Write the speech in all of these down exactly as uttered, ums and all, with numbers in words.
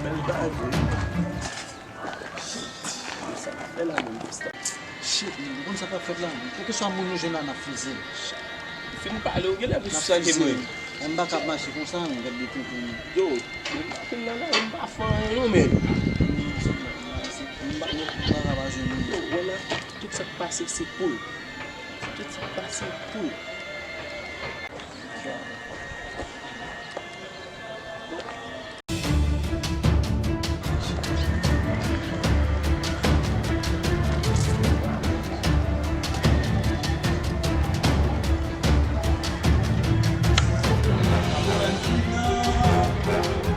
Bèl bagay. Shit, sa k ap fè la menm, Busta? Shit, man, ou konn sa k ap fèt la, man. Kèlkeswa moun nou jwenn la, n ap fize. Fin pale, ou genlè pou sispann mwen. M pa ka ap mache konsa, man, gad de tonton. Yo, m pa fin nan lari, m pa fè anyen non, men. M pa, m pa ka pa jwenn ou. Yo, wè la, tout sa k pase se poul. Tout sa k pase poul.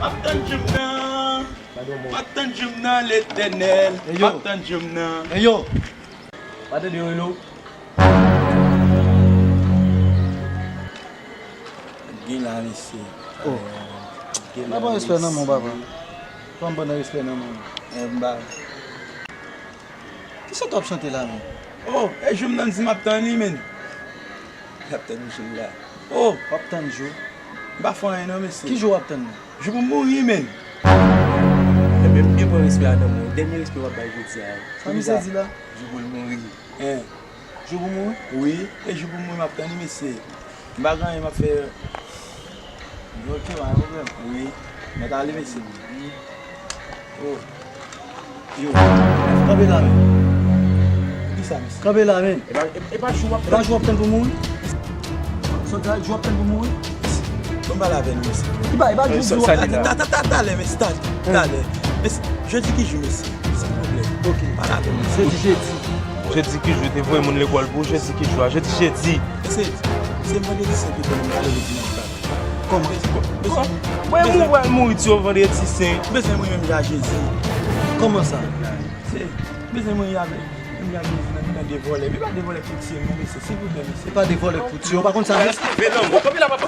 M ap tann jou m nan. M ap tann jou m nan, Letènèl. M ap tann jou m nan. Eyo. Pa tande yo rele w? Gen la, mesye. Oh. Gen la, mesye. Ban respè nan men w, papa. Fò m ban respè nan men w. Eh, m ba. Kisa w t ap chante la menm? Oh, e jou m nan di m ap tann li, menn. M ap tann jou m la. Oh, w ap tann jou? M pa fè anyen non, mesye. Ki jou w ap tann nan? Jou pou m mouri, menn. Ebyen, m byen pran respè a nan men w. Dènye respè w ap bay jodi a. Sa misye di la? Jou pou l mouri. Hein. Jou pou mouri? Wi, e jou pou mouri m ap tann li, mesye. M pa gen anyen m ap fè. Ok, pa gen pwoblèm. Wi. Mèt ale, mesye. Oh. Yo. Kanpe la, men. Kisa, mesye? Kanpe la, men. E pa, e, e pa jou w ap tann. E pa jou w ap tann pou mouri? Sòt la, jou w ap tann pou mouri? Bon, pale avè l, mesye. Ki pa, e pa jou, jou w ap tann. Ta, ta, ta, talè, mesye, ta, talè. Mesye, jodi ki jou, mesye? Silvouplè. Ok. Pale avè m. Jodi, jedi. Jedi ki jou? Te voye moun lekòl pou jedi ki jou a? Jodi, jedi. Se, se vandredi sent, pou nou pale de dimanch la. Kòman? Mwen, mwen pral mouri ti yo vandredi sent. Bezwen mouri menm jan jedi. Kòman sa? Se, bezwen mouri avèk, menm jan jedi nan mitan de vòlè. Epi pa de vòlè poutye non, mesye, silvouplè, mesye. Se pa de vòlè poutye, ou pa konn sa, mesye. Kanpe la, papa.